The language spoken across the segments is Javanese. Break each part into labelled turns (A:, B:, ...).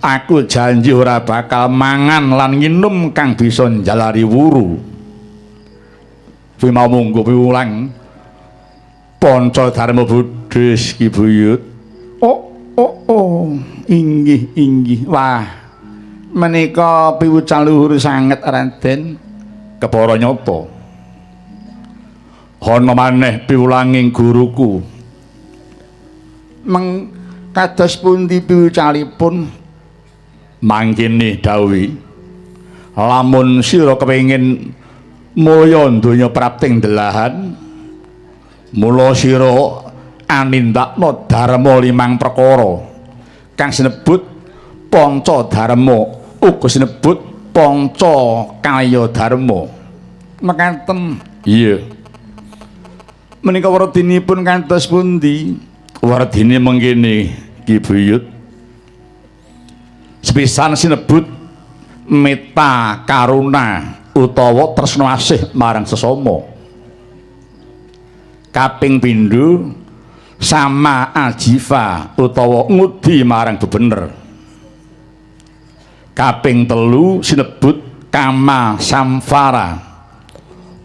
A: Aku janji ora bakal mangan lan nginum kang bisa njalari wuru. Kuwi mau munggo piwulang Panca Dharma Buddhis Ki Buyut. Oh, oh, oh, inggih, inggih. Wah, menika piwucal luhur sanget Raden. Kepara nyata. Ana maneh piwulanging guruku. Meng kados pundi piwucalipun? Mangkene dawuhi, lamun sira kepengin mulya donya prapting delahan, mula sira anindakna dharma limang perkara kang sinebut panca dharma, uga sinebut panca kaya dharma. Mekaten. Iya. Menika werdinipun kados pundi? Werdine mengkene Ki Buyut. Sepisan sinebut metta karuna utawa tresna asih marang sesama. Kaping pindho sama ajiva utawa ngudi marang bebener. Kaping telu sinebut kama samvara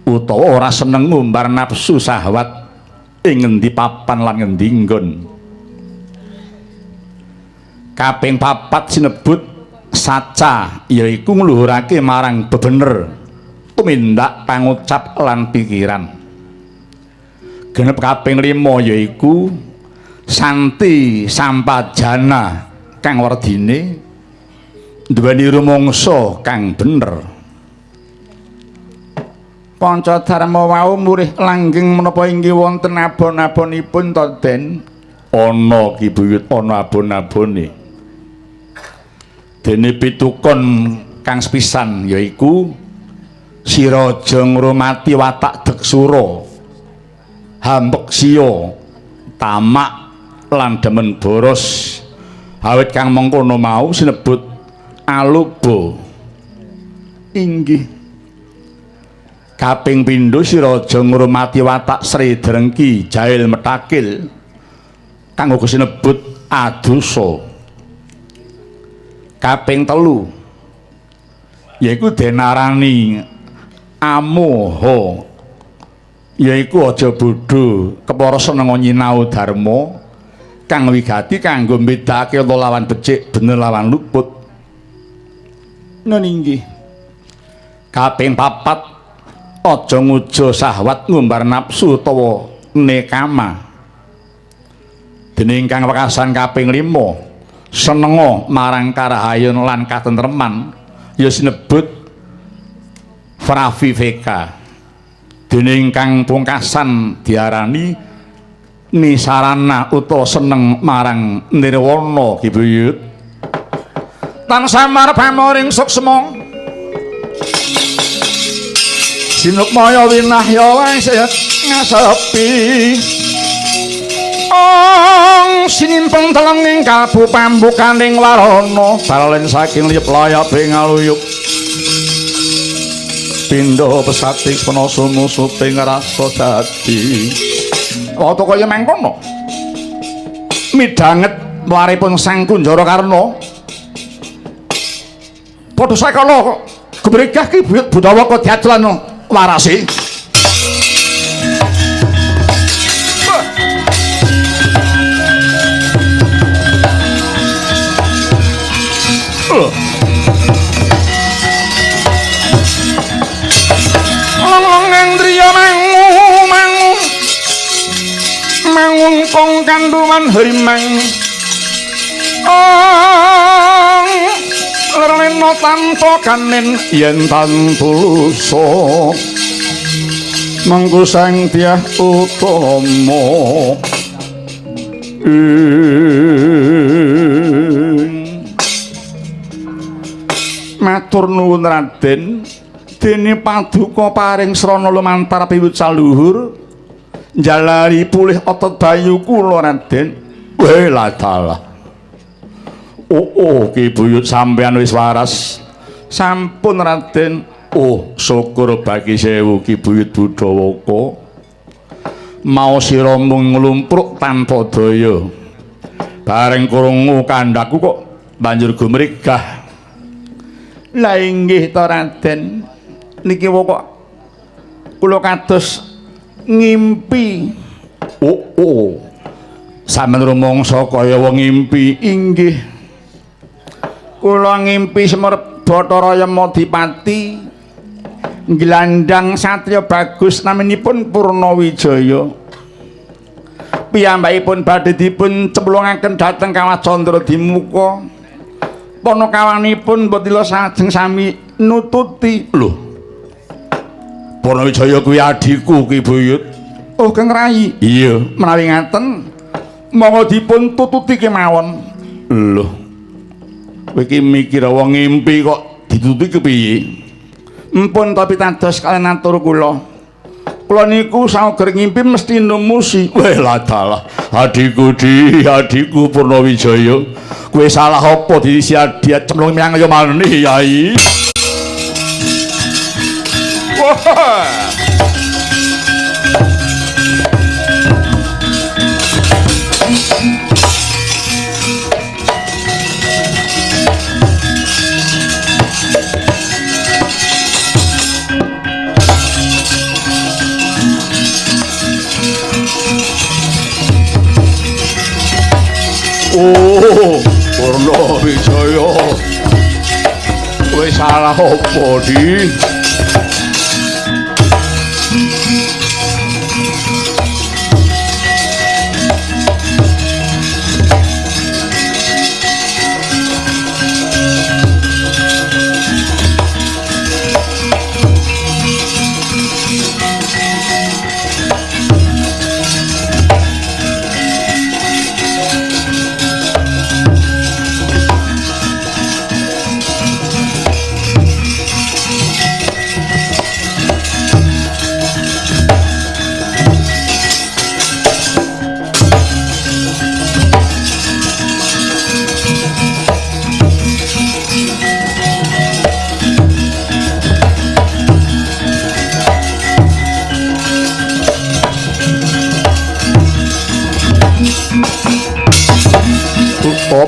A: utawa ora seneng ngumbar nafsu syahwat ing ngendi papan lan ngendi nggon. Kaping papat sinebut saca, yaiku ngluhurake marang bebener tumindak pangucap lan pikiran. Genep kaping 5 yaiku santi sampajana kang werdine duweni rumangsa kang bener. Panca Dharma wau murih langgeng menapa inggih wonten abon-abonipun to, Den? Ana Ki Buyut, ana abon-abone. Dene pitukon kang sepisan yaiku sira aja ngrumati watak deksura, hambeksiya, tamak lan demen boros. Awit kang mengkono mau sinebut aloba. Inggih. Kaping pindho sira aja ngrumati watak sri drengki, jail metakil kang uga sinebut adosa. Kaping telu yaiku denarani amoha, yaiku aja bodho kepara seneng nyinau dharma kang wigati kanggo mbedakake lawan becik, bener lawan luput. Nun inggih. Kaping papat aja nguja syahwat ngumbar nafsu utawa nekama. Dene ingkang wekasan kaping 5 senenga marang karahayon lan katentreman ya sinebut praviveka. Dene ingkang pungkasan diarani nisarana utawa seneng marang nirwana. Ki Buyut. Tansah marpamoring suksma sinukmaya winahya wae ngasepi. Ong sinimpeng telenging kalbu pambukaning warana balen saking liyep layabe ngaluyup pindha pesati pena sumusuting rasa dadi. Wata kaya mangkono midhanget waripun Sang Kunjara Karna padha sakala gumregah Ki Buyut Budawaka diadulan warase. Long-longan driya mangu mangu mangung kong kandhuman hrimang ong lerlena tanpa kanen yen tantulusa mangku sang dyah utama. Matur nuwun Raden, dene paduka paring srana lumantar piwucal luhur njalari pulih otot bayu kula Raden. Weh ladalah. Oh, oh Ki Buyut sampean wis waras. Sampun Raden. Oh, syukur bagi sewu Ki Buyut Budawaka. Mau sira mung nglumpruk tanpa daya. Bareng krungu kandhaku kok Banjur gumregah. Lah inggih to Raden, niki kok kula kados ngimpi. Oh, oh. Sampeyan rumangsa kaya wong ngimpi. Inggih. Kula ngimpi Semar Bathara Yamadipati nglandang satriya bagus naminipun Purnawijaya. Piyambakipun badhe dipun cemplungaken dhateng Kawah Candradimuka. Panakawanipun Batila sajeng sami nututi. Lho. Purnawijaya kuwi adhiku Ki Buyut. Oh, Kang Rai. Iya, menawi ngaten monggo dipun tututi kemawon. Lho. Kowe iki mikir wong ngimpi kok ditututi kepiye? Empun tapi tados kalian atur kula. Kula niku sauger ngimpi mesti numusi. Weh ladalah, adhiku di, adhiku Purnawijaya. Kowe salah apa diisi adi cemplung menyang Yamani, Yai? Wah. Oh, Purnawijaya. Kowe salah apa, Di?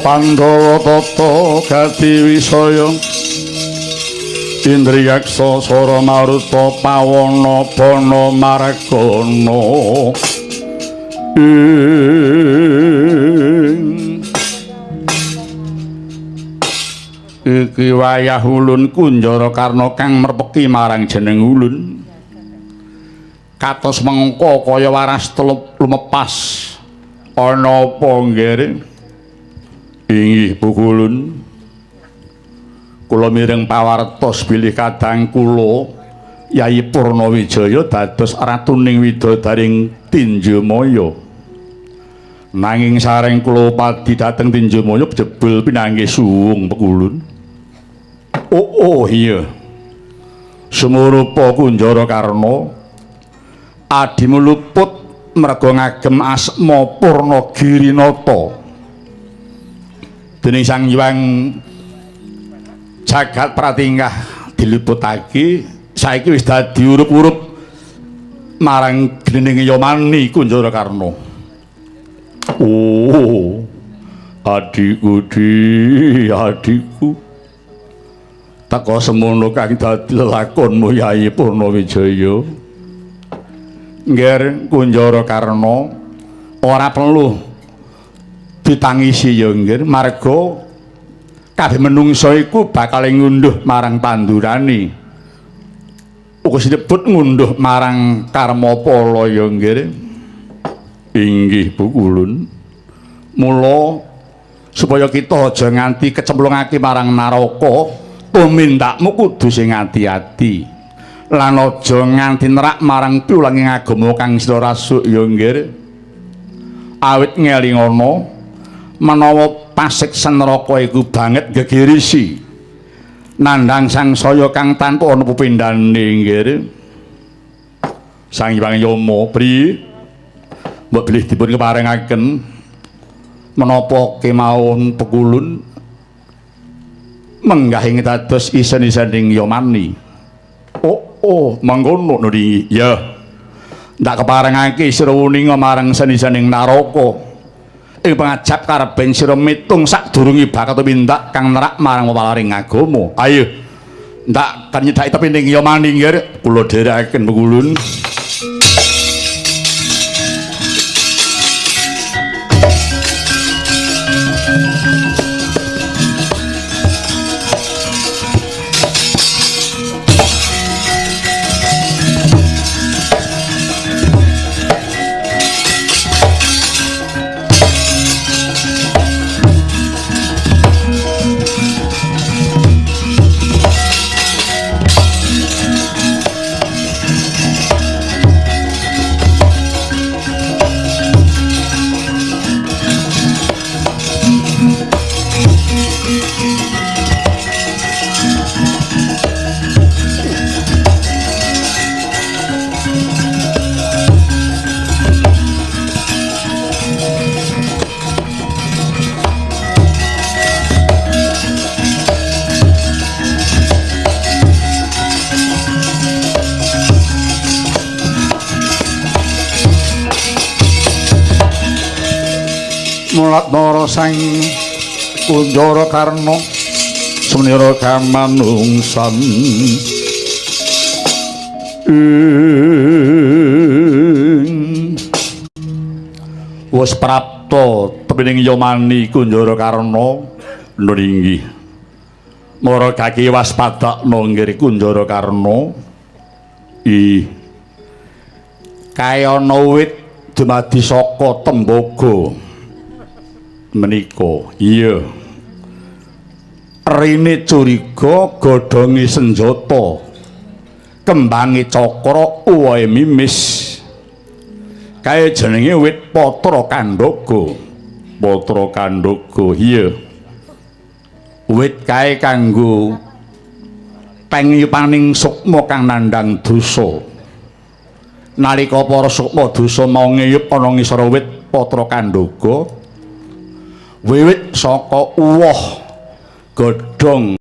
A: Pandhawa tata gati wisaya Indriyaksa Sara Maruta pawana bana margana. Iki wayah ulun Kunjara Karna kang merpeki marang jeneng ulun. Katos mengko kaya waras lumepas. Ana apa nggere? Inggih pukulun, kula mireng pawartos bilih kadang kula Yayi Purnawijaya dados ratuning widodari Tinjomaya. Nanging sareng kula padi dhateng Tinjomaya jebul pinanggih suwung pekulun. Oh, oh iya. Sumurupa Kunjara Karna adimu luput merga ngagem asma Purnagirinata. Dening Sang Hyang jagat pratingkah diluputake saiki wis dadi urup-urup marang gleninge Yamani Kunjara Karna. Oh, adhiku di, adhiku. Teka semono kang dadi lelakonmu Yayi Purnawijaya. Ngger Kunjara Karna ora perlu ditangisi ya nggih, marga kabeh menungsa iku bakal ngunduh marang tandurane. Uga sinebut ngunduh marang karma pala ya nggih. Inggih pukulun. Mula supaya kita aja nganti kecemplungake marang naraka, tumindakmu kudu sing ati-ati. Lan aja nganti nerak marang piwulanging agama kang sira rasuk ya nggih. Awit ngelingono menawa pasiksan neraka iku banget gegerisi nandhang sangsaya kang tanpa ana pepindhane nggih. Sang Hyang Yama pri mbok bilih dipun keparengaken menapa kemawon pekulun menggah ing dados isen-isening Yamani. Oh, oh mangkono nuri. Ya ndak keparengake sira wuninga marang sen-isening naraka. Ing pangajap kareben sira mitung sadurunge bakal tumindak kang nerak marang walaring agama. Ayo. Ndak kan nyedhaki tepi ning Yamani nggih kula dherekaken pengulun. Mulat nara sang Kunjara Karna sumenira kamanungsan wis prapta tepining Yamani Kunjara Karna nringgih mara kaki waspadakna nggih Kunjara Karna i kae ana wit dumadi saka tembaga menika iya rine curiga godhonge senjata kembange cakra uwahe mimis kae jenenge wit Patra Kandhaga. Patra Kandhaga iya wit kae kanggo pengiyupaning sukma kang nandhang dosa. Nalika para sukma dosa mau ngiyup ana ngisor wit Patra Kandhaga, wiwit saka uwoh godhong